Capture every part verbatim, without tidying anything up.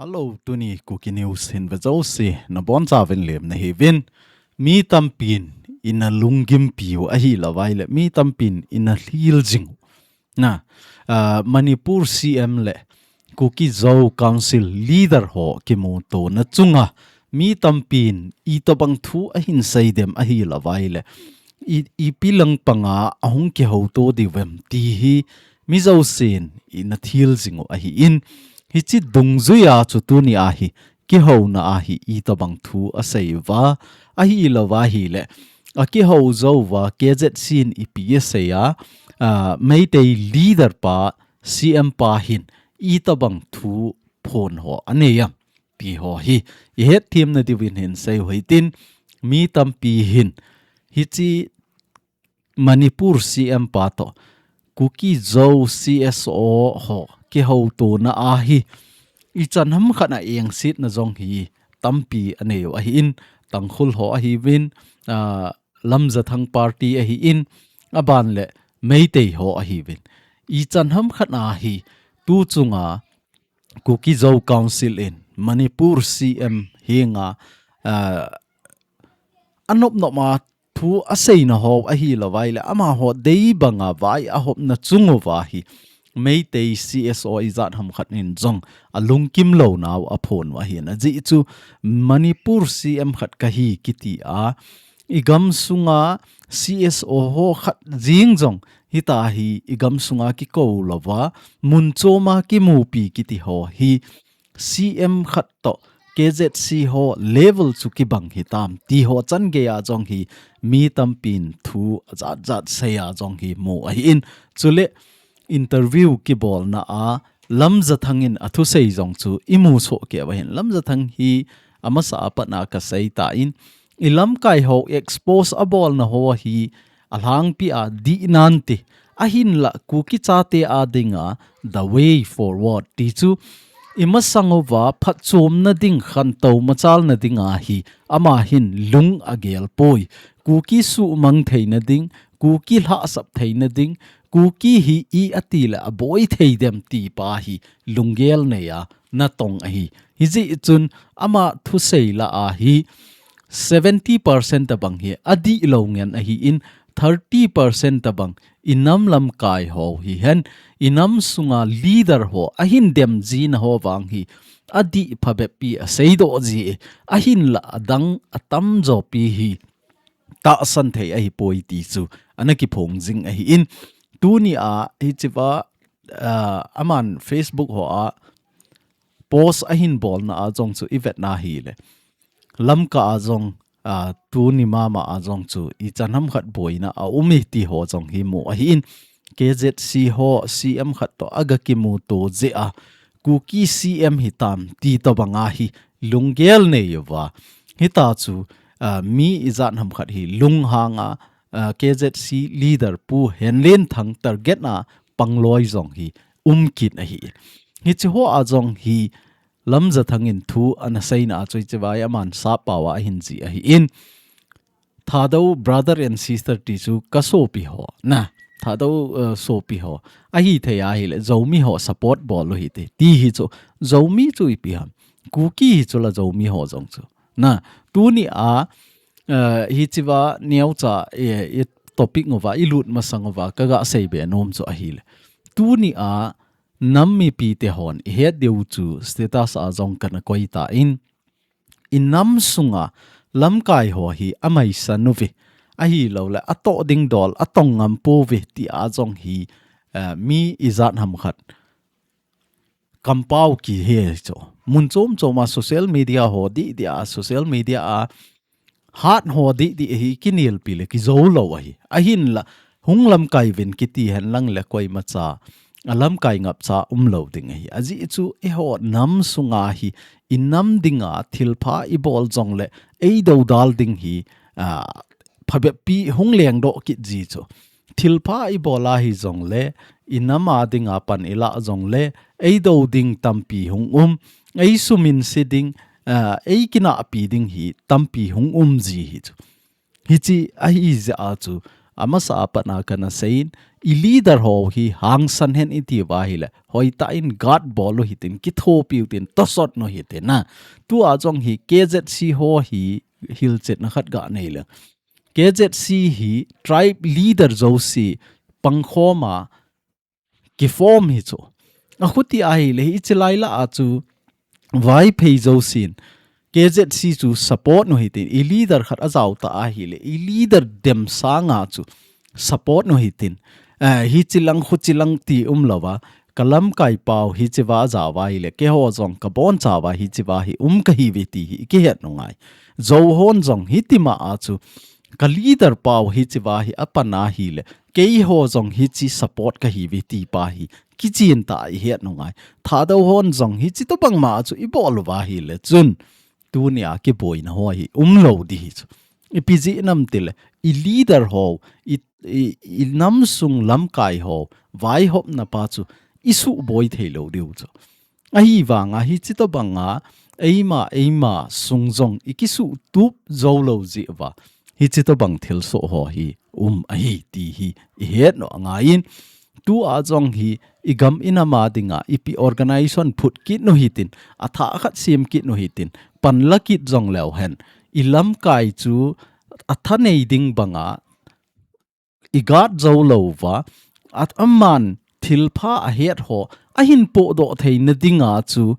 Hello, tuni Kuki News hin ve jouse nabonchauvin lemna hiuvin. Mi tampin ina lunggimpiu ahilouva ahile, mi tampin ina lhil jing u. Na, ah, Manipur C M le Kuki Zo Council leader ho kimutona chunga mi tampin itobang thu ahin seidem ahilouva ahile, i, ipi lang panga ahung kihouto diuvem ti hi mi jousen ina lhil jing u ahin, hiche dungjuia chu tunia hi kihouna a hi itobang thu asei uva, ahilouva ahile, akihou jouva K Z C in ipi asei a, ah, Meitei leader pa, C M pa hin itobang thu phon ho anei am ti ho hi ihet themna diuvin hin seiu hitin, mi tampi hin hiche Manipur C M pa toh Kuki Zo C S O ho kihoutona a hi ichan hamkhat a engsetna jong hi tampi aneiu ahin, Tangkhul ho ahiuvin, ah, Lamjathang party ahin, aban le Meitei ho ahiuvin. Ichan hamkhat a hi tu chunga Kuki Zo Council in Manipur C M henga, ah, anop nop a thu aseina ho ahilouva ahile, amaho dei banga vai ahopna chung uva hi Meitei C S O ijat hamkhat in jong alungkim lounau aphon u ahin, ajeh chu Manipur C M khat kahi kiti a, igam sunga C S O ho khat jeng jong hitia hi igam sunga kikou louva, mun choma kimupi kiti ho hi C M khat toh K Z C ho level chu kibang hitam ti ho chan geiya jong hi mi tampin thu ajat jat seiya jong hi mu ahin, chule interview kibolna a Lamjathang in athusei jong chu imu soh keiyu ahin. Lamjathang hi amasa a pat a kasei tan, ilamkai ho expose abolna ho hi alhangpi a dih nante, ahinla Kuki chate a dinga the way forward ti chu imasang uva phatchomna ding, khantou machalna dinga hi ama hin lung agel poi. Kuki suhmang theina ding, Kuki lhahsap theina ding, Kuki hi i ati le aboi thei dem ti pa hi lunggel neiya natong ahi. Hijeh chun ama thusei lah a hi seventy percent tabang hi adih lou ngen ahin, thirty percent tabang inam lamkai ho hihen, inam sunga leader ho ahin dem jina ho vang hi adih phabep pi aseidoh ji, ahinla adang atamjo pi hi tahsan thei ahipoi ti chu ana kiphong jing ahin, tunia hichea, ah, aman Facebook ho a post ahin bolna a jong chu ivetna hile, Lamka a jong, ah, tuni mama a jong chu ichan hamkhat boina aum e ti ho jong hi mu ahin, K Z C ho C M khat toh aga kimuto jeh a Kuki C M hitam ti tobanga hi lunggel neiyuva, hitia chu, ah, mi ijat hamkhat hi lunghanga, ah, K Z C leader Pu Henlenthang target a pangloi jong hi um kit ahi. Hiche hoa jong hi Lamjathang in thu ana seina a chu hichea aman sappao a ahin ji ahin, Thadou brother and sister ti chu kasopi ho, na, Thadou, uh, sopi ho ahithei ahile Zomi ho support bol u hite ti hi chu, Zomi chu ipi ham, Kuki hi chula Zomi ho jong chu, na, tunia, uh, hichea neocha, eh, i topic uva ilut masang uva kaga seibe nom chu ahile, tunia nam mipite hon ihet diu chu status a jong kana koi tan, inam sunga lamkai ho hi amaisan uve, ahilouleh atoh ding dol atong ngam pouve tia jong hi, eh, mi ijat hamkhat kampao kihe chu. Mun chom choma social media ho dih dih a, social media a hat ho dih dih hi kinelpi le kijou lou ahi. Ahinla, hung lamkai uvin kiti henlang le koimacha alamkai ngapcha umlou ding ahi. Ajeh chu eiho nam sunga hi inam dinga thilpha ibol jongle eidoudal ding hi, ah, phabep pi hung lengdoh kit ji chu. Thilpha ibol ahi jongle, inam a dinga pan ilah jongle, eidou ding tampi hung um, eisuminse ding, ah, eikinahpi ding hi tampi hung um ji hi chu. Hiche ahi jeh a chu, amasa a pat a kana seiyin, i leader ho hi hangsan hen iti uva ahile, hoitah in guard bol u hitin, kithopi u hitin, tosot u hitin na. Tua jong hi K Z C ho hi hilchetna khat ga nei le. K Z C hi tribe leader jouse pangkhom a kiform hi chu. Akhuti ahile hiche lai lah a chu Vaiphei jousen K Z C chu support u hitin, i leader khat ajao ta ahile, i leader dem sanga chu support u hitin. Eh, hiche lang, khuche lang ti umlouva, ka lamkai pau hichea ajao uva ahile, keiho jong ka boncha uva hichea hi um kahiuve ti hi i kihet u ngai. Jou hon jong hitima a chu, ka leader pau hichea hi apan ahile, keiho jong hiche support kahiuve ti pa hi kichen tah a i het u ngai. Thadou hon jong hiche tobang ma chu i bol uva ahile chun, tunia kiboina ho hi umlou di hi chu. Ipi jeh ham itile, i leader ho, i, i, i namsung lamkai ho, vaihopna pa chu i suboi theilou diu chu. Ahivanga hiche tobanga eima, eima sung jong i kisuhtup joulou jeh uva, hiche tobang thilsoh ho hi um ahi ti hi i het u angaiyin, tua jong hi i gam i nam a dinga ipi organization phut kit u hitin, athah khat sem kit u hitin, panla kit jongleu hen, i lamkai chu athanei ding banga i guard joulouva, at aman thilpha ahet ho ahin pohdoh theina dinga chu,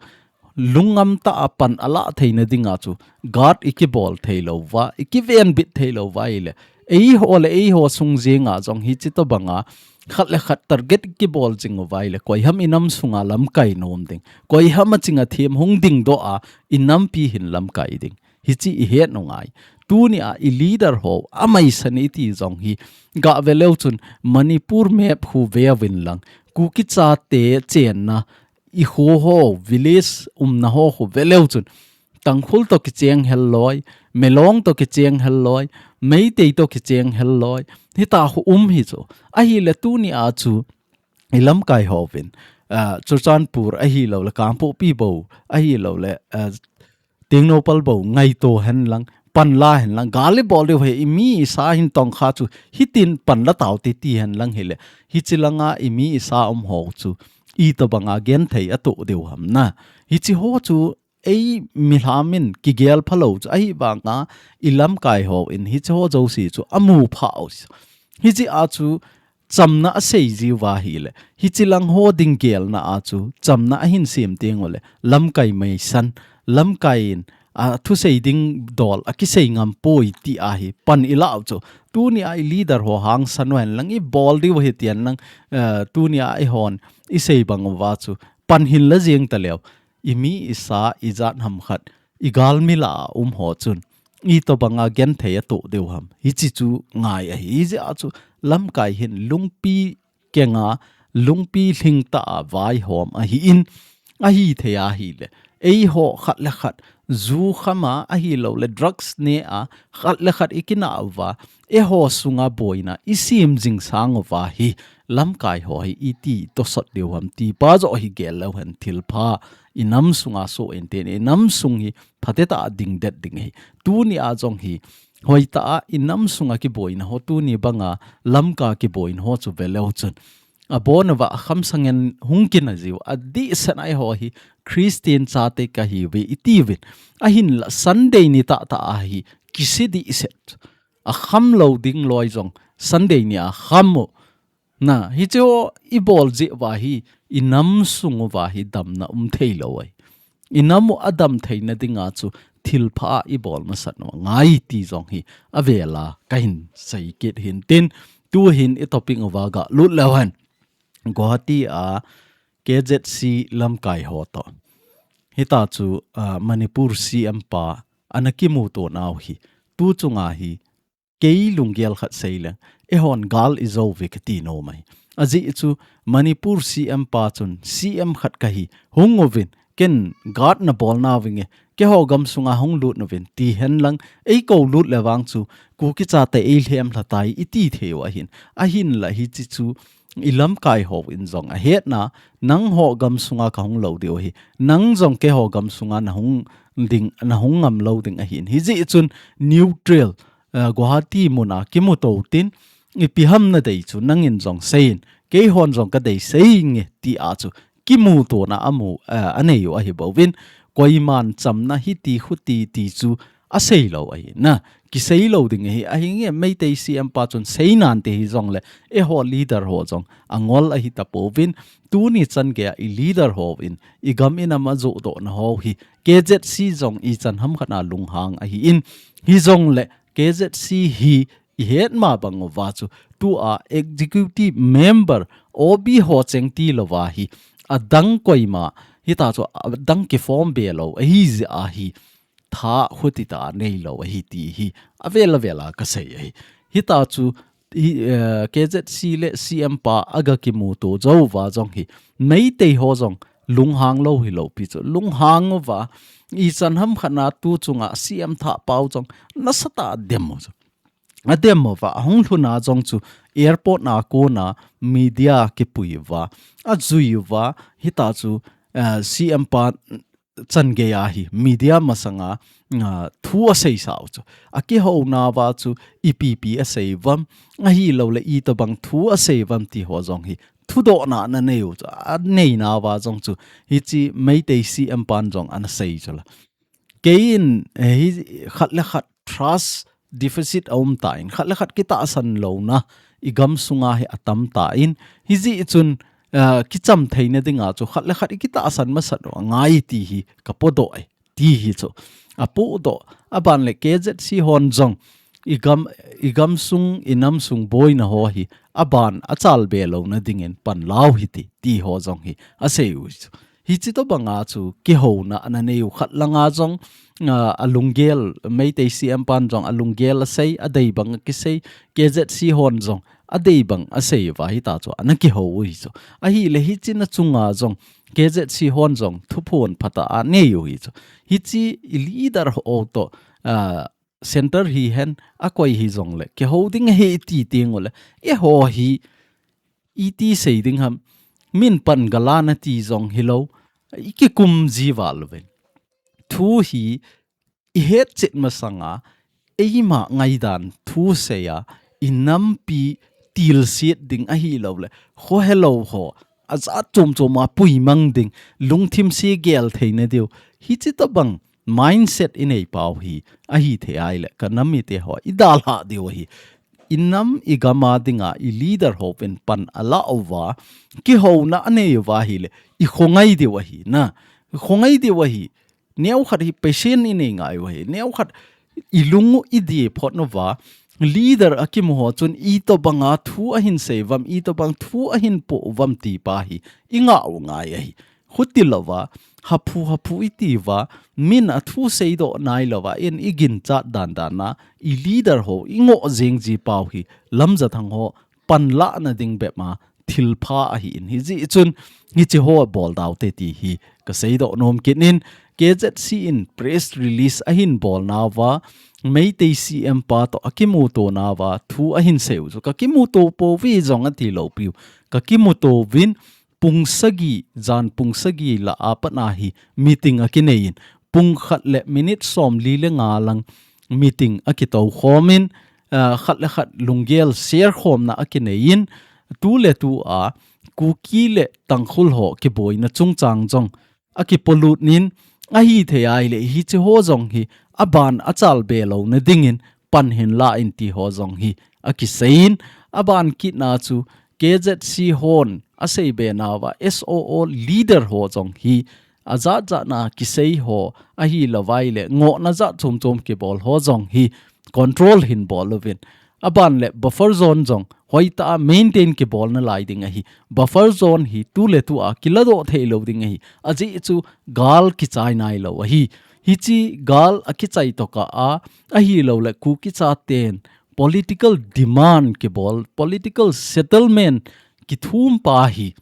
lungngam tah a pan alah theina dinga chu, guard i kibol theilouva, i kivenbit theilouva ahile, eiho le eiho sung jenga jong hiche tobanga khat le khat target i kibol jing uva ahile, koiham i namsunga lamkai nom ding, koiham achinga them hung dingdoh a i nampi hin lamkai ding. Hiche i het u ngai. Tunia i leader ho amaisan iti jong hi, gah veleu chun Manipur map khu veuvin lang, Kuki chate chenna i kho ho, village umna ho khu veleu chun, Tangkhul toh kicheng hel loi, Melong toh kicheng hel loi, Meitei toh kicheng hel loi, hitia khu um hi chu. Ahile tunia chu i lamkai hovin, ah, Churachandpur ahilouleh, Kangpokpi bou ahilouleh, ah, Tengnoupal bou ngaito hen lang, panla hen lang, gal i bol diu hi, i mi i sa hin tongkha chu hitin panla taute ti hen lang hile, hiche langa i mi i sa um ho chu itobanga genthei atoh diu ham na. Hiche ho chu ei mihem in kigel phalou chu, ahivanga i lamkai hon hiche ho jouse chu amu pha u. Hijeh a chu chamna asei jiuva ahile, hiche lang ho ding gelna a chu chamna ahin sem teng uleh, lamkai maisan, lamkai in athusei ding dol akisei ngam poi ti ahi pan i lah u chu. Tunia i leader ho hangsan u hen lang, i bol diu ahi tihen lang, eh, tunia eihon i sei bang uva chu pan hin la jeng taleu, i mi i sa i jat ham khat, i galmi lah a um ho chun itobanga genthei atoh diu ham, hiche chu ngai ahi. Hijeh a chu lamkai hin lungpi kenga, lungpi lhingtah a vaihom ahin, ahithei ahile, eiho khat le khat ju kham a ahilouleh drugs ne a, khat le khat i kinah uva, eiho sunga boina i sem jing sang uva hi, lamkai ho hi iti tosot diu ham ti pa joh hi gel leu hen, thilpha i namsunga soh intin, i namsung hi phatecha a dingdet ding ahi. Tunia jong hi, hoitah a i namsunga kiboina ho, tuni banga Lamka kiboina ho chu veleu chun, abon uva akham sangin hung kina jiu, adehset a eiho hi Christian chate kahiuve itiuvin, ahinla Sunday ni tahtah a hi kise dehset. Akham lou ding loi jong Sunday ni a kham u. Na, hiche ho i bol jeh uva hi, i namsung uva hi damna um theilou ahi. I nam u adam theina dinga chu thilpha i bol masat u angai ti jong hi avela kahin sei kit hintin, tuhin i topic uva galut leu hen. Guwahati a K Z C lamkai ho toh, hitia chu, ah, Manipur C M pa ana kimuto nau hi, tu chunga hi kei lunggel khat sei leng, eihon gal i jou uve kati nom ahi. Ajeh chu Manipur C M pa chun, C M khat kahi, hung uvin, ken guard na bol nauvinge, keiho gamsunga hung lut uvin, ti hen lang, ei kou lut le vang chu, Kuki chate ei lhem lha tai, i ti thei u ahin. Ahinla hiche chu, i lamkai hon jong ahetna, nangho gamsunga ka hung lou diu ahi, nang jong keiho gamsunga na hung ding, na hung ngam lou ding ahin. Hijeh chun neutral, eh, Guwahati muna kimuto tin, ipi ham nadei chu nangin jong seiyin, keihon jong kadei seinge ti a chu kimutona amu, eh, anei u ahi bouvin, koiman chamna hiti khuti ti chu asei lou ahi na. Kisei lou ding ahi, ahinge Meitei C M pa chun seinante hijongle, eiho leader ho jong angol ahi tapouvin, tuni chan geiya i leader hon, i gam i nam a jodohna ho hi, K Z C jong ichan hamkhat a lunghang ahin, hijongle K Z C hi ihet ma bang uva chu, tua executive member, O B ho cheng tilouva hi, adang koima, hita chu adang kiform be lou ahi jeh a hi, tha khuti tah a neilou ahi ti hi, avel avel a kasei ahi. Hita chu, hi, eh, K Z C le C M pa aga kimuto jouva jong hi, Meitei ho jong lunghang lou hilou pi chu, lunghang uva, ichan hamkhat a tu chunga C M thah pau jong nasatah a dem u chu. Adem uva, ahung lhun a jong chu airport a kona media kipui uva, ajui uva, hita chu, eh, C M pa chan geiya hi media masanga, ah, thu aseisa u chu. Akihouna uva chu ipi ipi asei uvam, ahilouleh itobang thu asei uvam ti ho jong hi thudohna anei u chu. Aneina uva jong chu hiche Meitei C M pan jong anasei chu la. Keiin, eh, hi khat le khat trust deficit aum tan, khat le khat kitahsan louna i gam sunga hi atam tan, hijeh chun, eh, kicham theina dinga chu khat le khat i kitahsan masat u angai ti hi kapodoh e, ti hi chu. Apodoh, aban le K Z C hon jong i gam, i gam sung, i nam sung boina ho hi aban achal be louna dingin pan lau hite, ti ho jong hi asei u chu. Hiche tobanga chu kihouna ananei u, khat langa jong, ah, alunggel, Meitei C M pan jong alunggel asei, adei bang akisei, K Z C hon jong adei bang asei uva hita chu anakihou u hi chu. Ahile hiche na chunga jong K Z C hon jong thuphon phatah a anei u hi chu. Hiche i leader ho toh, ah, center hihen akoi hijongle, kihou ding ahi iti teng ule, eiho hi iti sei ding ham, min pan gala nati jong hilou, i kikum ji val uvin. Thu hi i hetchet masanga, eima ngaidan thu seiya, i nampi tilsit ding ahilouleh, khohelou ho, ajat chom chom a puimang ding, lungthim se gel theina diu, hiche tobang mindset i nei pau hi, ahithei ahile, ka nam mite ho, i dalhah diu ahi. I nam i gam a dinga, i leader hon pan ala uva, kihouna anei uva ahile, i khongai diu ahi, na. I khongai diu ahi, neokhat hi patient i nei ngai u ahi, neokhat i lung u i dih phot uva, leader akimu ho chun itobanga thu ahin sei uvam, itobang thu ahin po uvam ti pa hi i ngah u ngai ahi. Khuti louva, haphu haphu i ti uva, min a thu seidoh nailouva, in i ginchat dan dan a, i leader ho i ngoh jeng ji pau hi, Lamjathang ho panlahna ding bep ma thilpha ahin, hijeh chun hiche ho bol daute ti hi ka seidoh nom kit in, K Z C in press release ahin bolnauva, Meitei C M pa toh akimutona uva thu ahin sei u chu, ka kimuto pouve jong ati lou piu, ka kimuto uvin, pung sagi, jan pung sagi lah a pat a hi meeting akinei in, pung khat le minute somli le nga lang meeting akitou khom in, ah, khat le khat lunggel share khomna akinei in, tu le tu a Kuki le Tangkhul ho kiboina chungchang jong akipolut in, ahithei ahile hiche ho jong hi aban achal be louna dingin pan hin la in ti ho jong hi akisei in, aban kitna chu K Z C hon asei be nauva S O O leader ho jong hi ajat jat na kisei ho ahilouva ahile ngohna jat chom chom kibol ho jong hi control hin bol uvin. Aban le buffer zone jong hoitah a maintain kibolna lai ding ahi. Buffer zone hi tu le tu a kiladoh thei lou ding ahi. Ajeh chu gal kichai nailou ahi. Hiche gal akichai tokah a, ahilouleh Kuki chaten political demand kibol, political settlement kithum pa hi,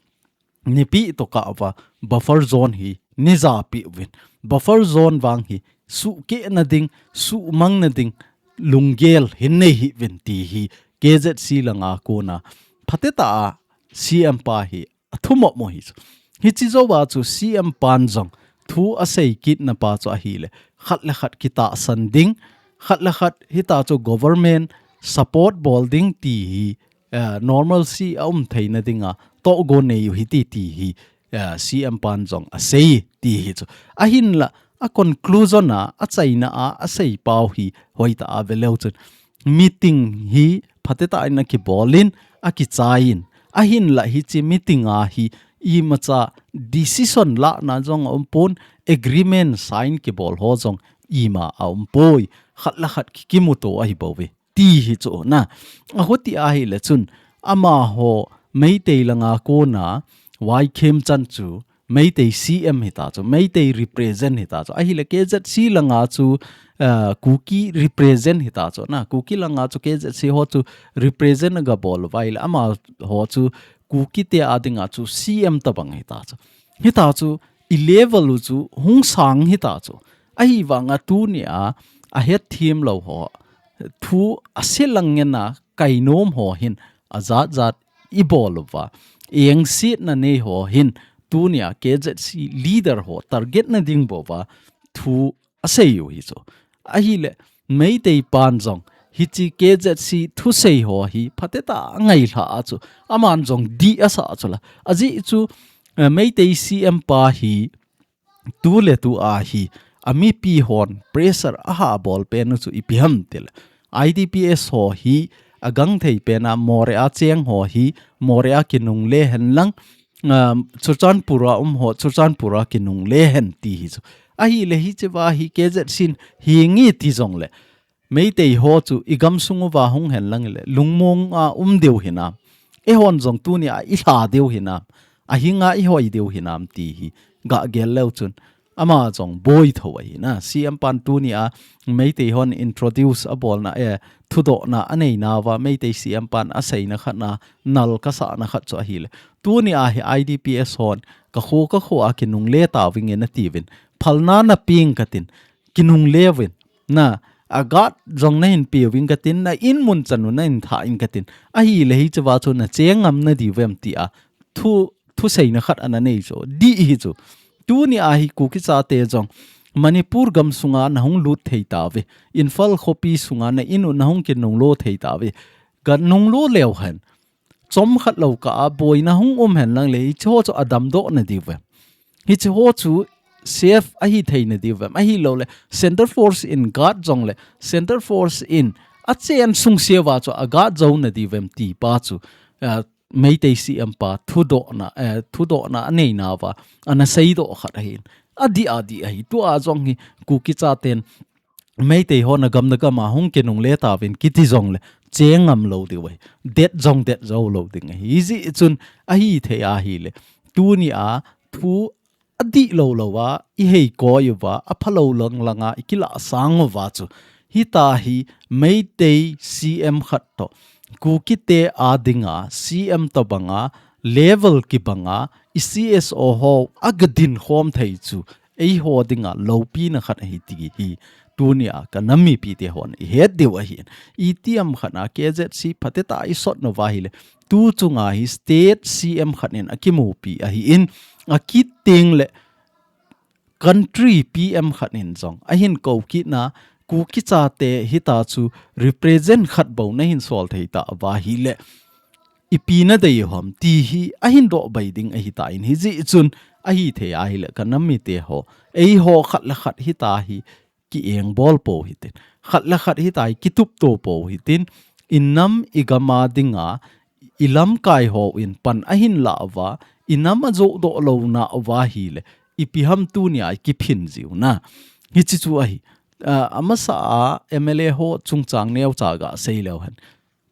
neipeh tokah uva buffer zone hi neijapeh uvin. Buffer zone vang hi suhkeh na ding, suhmang na ding, lunggel hin nei hih uvin ti hi K Z C langa kona phatecha a C M pa hi athumop u hi chu. Hiche jouva chu C M pan jong thu asei kitna pa chu ahile, khat le khat kitahsan ding, khat le khat hita chu government support bol ding ti hi, eh, normalcy a um theina dinga tohgon nei u hite ti hi, eh, C M pan jong asei ti hi chu. Ahinla, a conclusion a, achaina a, asei pau hi hoitah a veleu chun, meeting hi phatetah in akibol in, akichai in. Ahinla hiche meeting a hi imacha decision lahna jong aumpon, agreement sign kibol ho jong ima aumpoi, khat le khat ki, kimuto ahi bouve ti hi chu na. Ahuti ahile chun, amaho Meitei langa kona Y Khemchand chu Meitei C M hita chu, Meitei represent hita chu. Ahile K Z C langa chu, ah, Kuki represent hita chu na. Kuki langa chu K Z C ho chu represent agabol uva ahile amaho chu Kukite a dinga chu C M tobang hita chu. Hita chu i level u chu hung sang hita chu. Ahivanga tunia ahetthem lou ho, thu aselang ngena kainom ho hin ajat jat ibol uva, engsetna nei ho hin tunia K Z C leader ho target na ding bouva thu asei u hi chu. Ahile, Meitei pan jong hiche K Z C thusei ho hi phatetah a ngailha a chu, aman jong dih asa chu la. Ajeh chu, eh, Meitei C M pa hi tuletu a hi amipi hon pressure aha bol pen u chu ipi ham tile, I D P S ho hi agangthei pena Moreh a cheng ho hi Moreh a kinungle hen lang, um, Churachandpur a um ho Churachandpur a kinungle hen ti hi chu. Ahile hicheva hi K Z C in hinge ti jongle, Meitei ho chu igamsung uva hung hen lang le lungmong a um diu hinam? Eihon jong tunia ilha diu hinam? Ahinga ihoi diu hinam ti hi gah gel leu chun, ama jong boi tho ahi na. C M pan tunia Meitei hon introduce abolna, eh, thudohna aneinauva Meitei C M pan aseina khat na, nal kasahna khat chu ahile, tunia hi I D P S hon kakho kakho a kinungle tauvinge natiuvin, phalna napeng katin, kinungle uvin, na, a guard jong nahin peuvin katin, na in mun chan u nahin thah in katin, ahile hicheva chu nacheng ngam nadiuvem tia thu, thuseina khat ana nei chu, dih hi chu. Tunia hi Kuki chate jong Manipur gamsunga nahung lut thei tauve, Imphal khopi sunga na in u nahung kinunglo thei tauve, kanunglo leu hen, chomkhat lou kah a boina hung um hen lang le, hiche ho chu adamdoh nadiuvem? Hiche ho chu safe ahi thei nadiuvem? Ahilou le, Centre Force in guard jongle, Centre Force in achen sungse uva chu a guard jou nadiuvem ti pa chu, ah, Meitei C M pa thudohna, eh, thudohna aneinauva ana seidoh khat ahin. Adih, adih ahi. Tua jong hi Kuki chaten Meitei ho nagam nagam a hung kinungle tauvin kiti jongle, cheng ngam lou diu ahi. Det jong det jou lou ding ahi. Hijeh chun ahithei ahile, tunia thu adih lou louva ihei koi uva, aphalou lang langa ikilah sang uva chu, hitia hi Meitei C M khat toh, Kukite a dinga C M tobanga, level kibanga, i C S O ho agadin khom thei chu, eiho dinga loupina khat ahi ti hi tunia ka nam mipite hon ihet diu ahin. Itiham khat a K Z C phatetah a isot nauva ahile, tu chunga hi state C M khat in akimupi ahin, akit tengle country P M khat in jong ahin kou kitna, Kuki chate hitia chu represent khat bou nahin sol thei tauva ahile, ipi nadei u ham ti hi ahin doh bai ding ahitan, hijeh chun ahithei ahile ka nam mite ho, eiho khat le khat hitia hi kiengbol pou hitin, khat le khat hitia hi kitupto pou hitin, i nam i gam a dinga i lamkai hon pan ahin lah uva, i nam ajoh doh louna uva ahile, ipi ham tunia ikiphin jiu na. Hiche chu ahi, ah, amasa a M L A ho chungchang neocha gasei leu hen,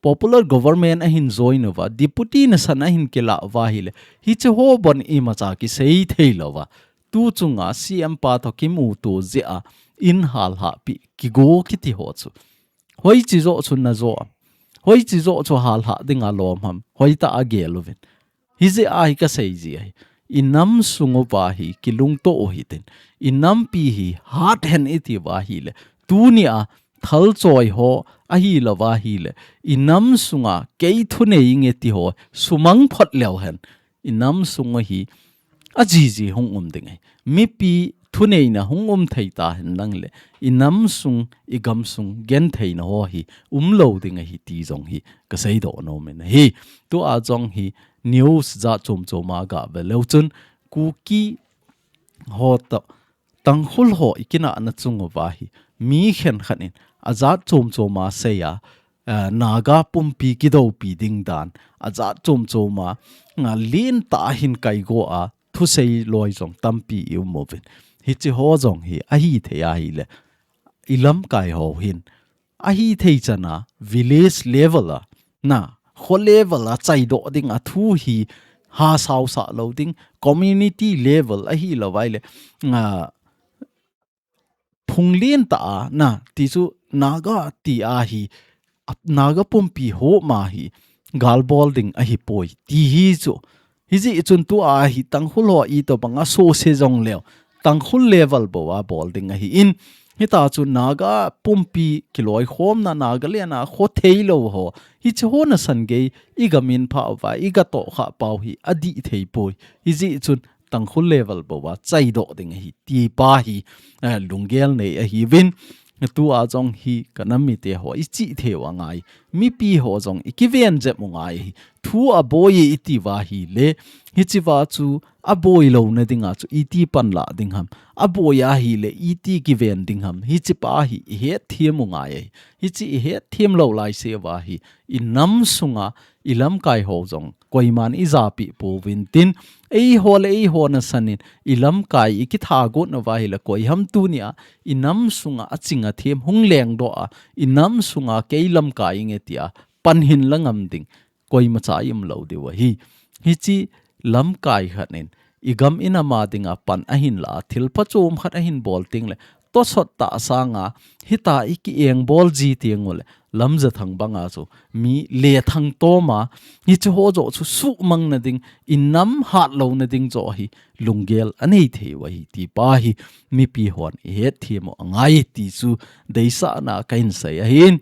popular government ahin join uva, deputy nasan ahin kilah uva ahile, hiche ho bon imacha kisei thei louva, tu chunga C M pa toh kimuto jeh a in halhah pi kigo kiti ho chu, hoiche joh chu najoh am? Hoiche joh chu halhah dinga lom ham? Hoitah a gel uvin. Hijeh a hi kasei ji ahi. I nam sung uva hi kilungto u hitin, i nampi hi hat hen iti uva ahile, tunia thalchoi ho ahilouva ahile, i nam sunga kei thunei inge ti ho sumang phot leu hen, i nam sung u hi ajiji hung um ding ahi. Mipi thuneina hung um thei ta hen lang le, i nam sung, i gam sung, gentheina ho hi, um lo ding ahi ti jong hi, ka seidoh nom in ahi. Tua jong hi, news jat chom chom a ga ve leu chun, Kuki ho toh, Tangkhul ho i kinahna chung uva hi, mi khenkhat in, a jat chom chom a sei a, eh, Naga pumpi kidopi ding dan, a jat chom chom a, nga lin ta hin kai go a, thusei loi jong tampi i um uvin. Hichi ho jong hi, ahi thei ahi le, i lamkai ho hin, ahi thei chan a, village level a, na, kho level a, chaidoh ding a thu hi, ha sau sa lo ding, community level ahi lo vai le, nga, phung lin ta a, na, ti chu Naga ti a hi, a, Naga pumpi ho ma hi, gal bol ding ahi poi, ti hi chu. Hi ji chun tua hi Tangkhul ho i to bang a so se jong leo. Tangkhul level bo a bol ding ahi in. Hita chu Naga pumpi kiloi khom na Naga le na kho thei lo ho. Hi chu ho na san gei i ga min pha va i ga to kha pau hi a di thei poi. Hi ji chun Tangkhul level bo a chaidoh ding ahi ti pa hi, eh, lunggel nei ahi vin. Tua jong hi ka nam mite ho i chi thei u a ngai. Mipi ho jong i kiven jep u ngai ahi. Thu a boi i ti va hi le. Hi chi va chu a boi lo na ding a chu i ti pan la ding ham. A boi a hi le i ti kiven ding ham. Hi chi pa hi i het thiam u ngai ahi. Hi chi i het thiam lo lai se va hi. I nam sunga i lamkai ho jong, koiman i japi pu vin tin, ei ho le ei ho na sanin, i lamkai i kitha got na va hi le koi ham tu ni a, i nam sunga a ching a thiam hung leng do a, i nam sunga kei lamkai nge ti a, pan hin la ngam ding, koima cha i um lo diu ahi. Hi chi lamkai khat nin, i gam i nam a ding a pan a hin la, thil pha chom khat a hin bol ting le, to sot ta sanga, hita i ki eng bol ji ting u le, Lamjathang banga chu mi le thang toma, hi chu ho jo chu suh mang na ding, i nam hat lo na ding jo hi lunggel a nei thei u ahi ti pa hi mipi hon i het thiam u a ngai ti chu deisahna ka hin sei ahin.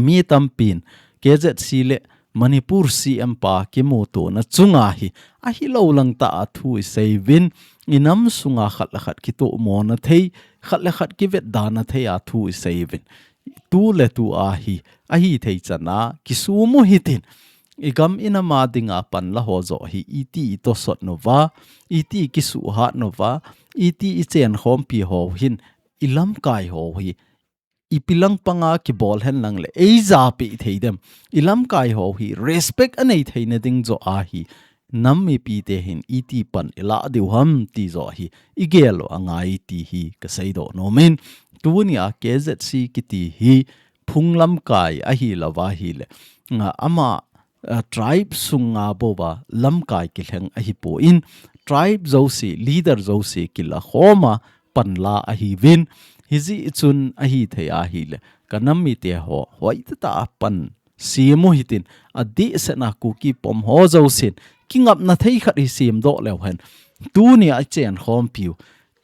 Mi tampin K Z C le Manipur C M pa kimuto na chunga hi ahi lo lang ta a thu i sei vin i nam sunga khat le khat kito mo na thei khat le khat kivet da na thei a thu i sei vin. Tu le tu a hi, ahi thei chan a, kisum u hitin. I gam i nam a ding a pan la ho jo hi, i ti i to sot no va, i ti i kisuh hat no va, i ti i chen khompi ho hin, i lamkai ho hi, i pilang panga kibol hen lang le, ei japi thei dem. I lamkai ho hi, respect a nei thei na ding jo a hi, nam mipi te hin i ti pan i la diu ham ti jo hi i gel u a ngai ti hi ka sei do nom in. Tuni a K Z C kiti hi phung lamkai ahi lo va hi le. Nga ama, ah, tribe sunga bo va lamkai kilheng ahi po in tribe josi leader josi kila khoma pan la ahi vin. Hi ji chun ahi thei ahi le. Ka nam mite ho hoi ta ta pan siam u hitin, a dihsetna Kuki pom ho josin, kingapna thei khat hi siam doh leu hen. Tuni a i chen khompi u,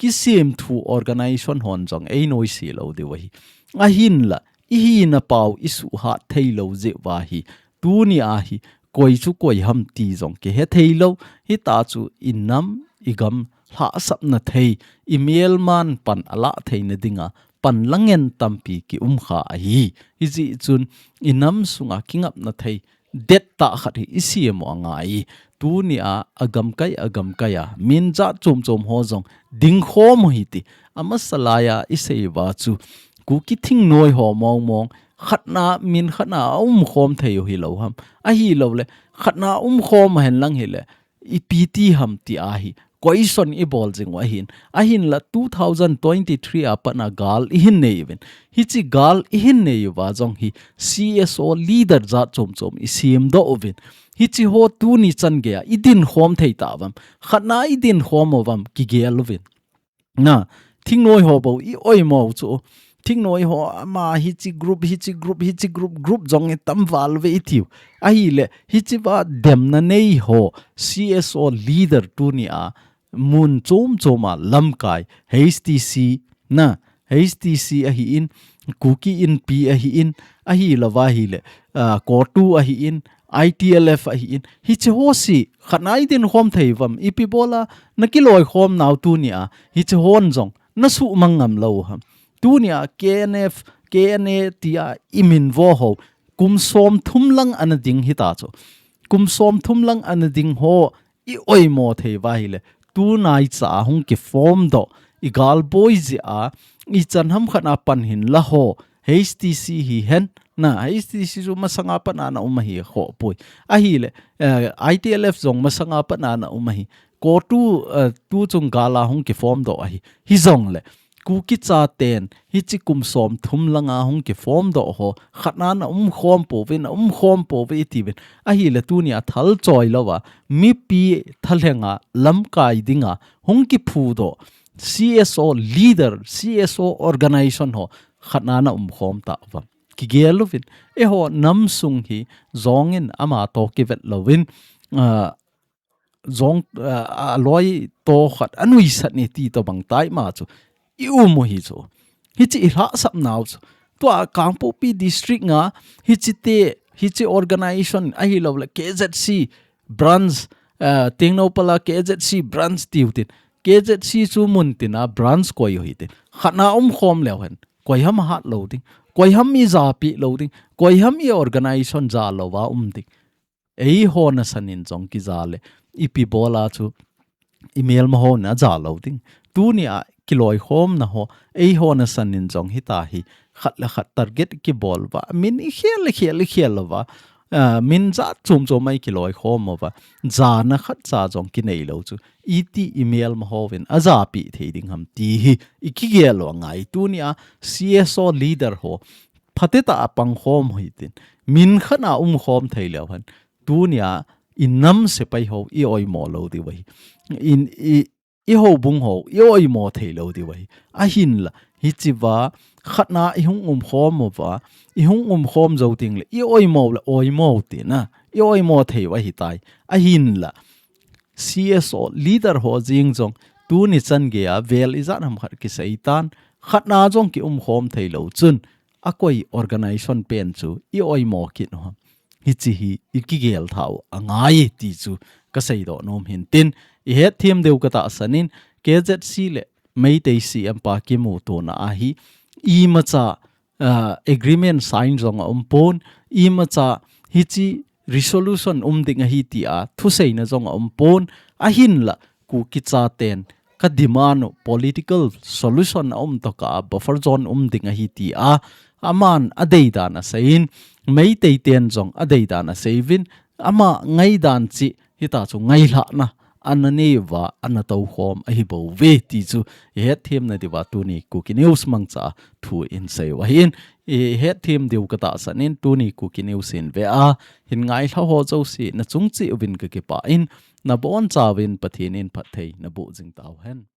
kisiam thu organization hon jong ei noise lo diu ahi. Ahin la, i hina pau i suhat thei lo jeh va hi. Tuni a hi, koi chu koi ham ti jong kihe thei lo, hita chu i nam, i gam, hlasapna thei, i melman pan a la thei na dinga, pan la ngen tampi ki um kha ahi. Hi ji chun i nam sunga kingapna thei det ta khat hi i siam u a ngai. Tuni a, a gamkai, a gamkai a, min jat chom chom ho jong ding khom u hiti. A masa lai a i sei va chu, Kuki thingnoi ho mong mong, khatna, min khatna a um khom thei u hi lo ham. Ahi lo le, khatna um khom hen lang hi le, i P T ham ti a hi. Question i bol jing u ahin. Ahin la two thousand twenty-three a pat na gal i hin nei uvin. Hi chi gal i hin nei u va jong hi C S O leader jat chom chom i siam doh uvin. Hi chi ho tuni chan gei a i din khom thei ta vam. Khatna i din khom u vam ki gel uvin. Na, thingnoi ho bo i oi mo chu. Thingnoi ho ama hi chi group, hi chi group, hi chi group, group jong i tam val ve i tiu. Ahi le, hi chi va demna nei ho, C S O leader tuni a, mun chom chom a lamkai, H T C, na, H T C ahi in, Kuki Inpi ahi in, ahi lo va hi le, ah, CoTU ahi in, I T L F ahin, hiche ho si, khat na i dinkhom thei uvam, ipi bola, na kiloikhom nau tunia, hiche hon jong, na suhmang ngam lou ham. Tunia K N F, K N A tia i min vo ho, kum som thum lang ana ding hita chu. Kum som thum lang ana ding ho, i oimo thei uva ahile, tunai cha hung kiform doh, i galboi jeh a, i chan ham khat na pan hin la ho, H T C hihen, na, H T C chu masanga pat na ana um ahi kho poi. Ahile, eh, I T L F jong masanga pat na ana um ahi. CoTU, eh, tu chung gal a hung kiform doh ahi. Hijongle, Kuki chaten, hiche kum som thum langa hung kiform doh ho, khat na ana umkhom pouvin, ana umkhom pouve iti uvin. Ahile tunia thal choi louva, mipi thalhenga, lamkai dinga, hung kiphu doh, C S O leader, C S O organization ho, khat na ana umkhom ta uvam. Kigel uvin, eiho nam sung hi, jongin ama toh kivet louvin, ah, jong, ah, aloi toh khat anuisat ni ti tobang tai ma chu. I um u hi chu. Hiche i lhahsap nau chu. Tua Kangpokpi district nga hiche te, hiche organization ahilouleh K Z C branch, ah, Tengnoupal a K Z C branch tiu tin. K Z C chu mun tina branch koi u hitin. Khat na umkhom leu hen. Koi ham ahat lou ding. Koi ham i japi lou ding. Koi ham i organization ja louva um ding. Eiho nasan in jong kija le, ipi bola chu, i melma ho na ja lou ding. Tunia kiloikhomna ho, eiho nasan in jong hita hi, khat le khat target kibol uva, min i khel, i khel, i khel uva, ah, min jat chom chom a i kiloikhom uva, jana khat cha jong kinei lou chu, iti i melma hovin, ajapi thei ding ham ti hi, i kigel u angai. Tunia C S O leader ho, phatecha a pangkhom u hitin, min khat na umkhom thei leu hen, tunia i nam sepai ho i oimo lou diu ahi. In, i, i houbung ho i oimo thei lou diu ahi. Ahinla, hichea khat na i hung umkhom uva, i hung umkhom jou tengle, i oimo le oimo tina, i oimo thei u ahitai. Ahinla, C S O leader ho jeng jong, tuni chan geiya vel ijat ham khat kisei tan, khat na jong ki umkhom thei lou chun, akoi organization pen chu i oimo kit u ham. Hiche hi i kigel thau angai ti chu ka seidoh nom hin tin, i hetthem diu ka tahsan in, K Z C le Meitei C M pa kimutona ahi, imacha, ah, agreement sign jong a um pon, imacha hiche resolution um ding ahi tia thuseina jong a um pon, ahinla Kuki chaten ka demand u political solution a um tokah a buffer zone um ding ahi tia, aman adeidan aseiyin, Meitei ten jong adeidan aseiyuvin, ama ngaidan cheh hita chu ngailhahna ana nei uva, ana toukhom ahi bouve ti chu i hetthemna diuva tuni Kuki News mangcha thu in sei u ahin, i hetthem diu ka tahsan in tuni Kuki News in ve a, hin ngailha ho jouse na chung cheh uvin ka kipah in, na bonchauvin Pathen in phatthei na boh jing tauhen.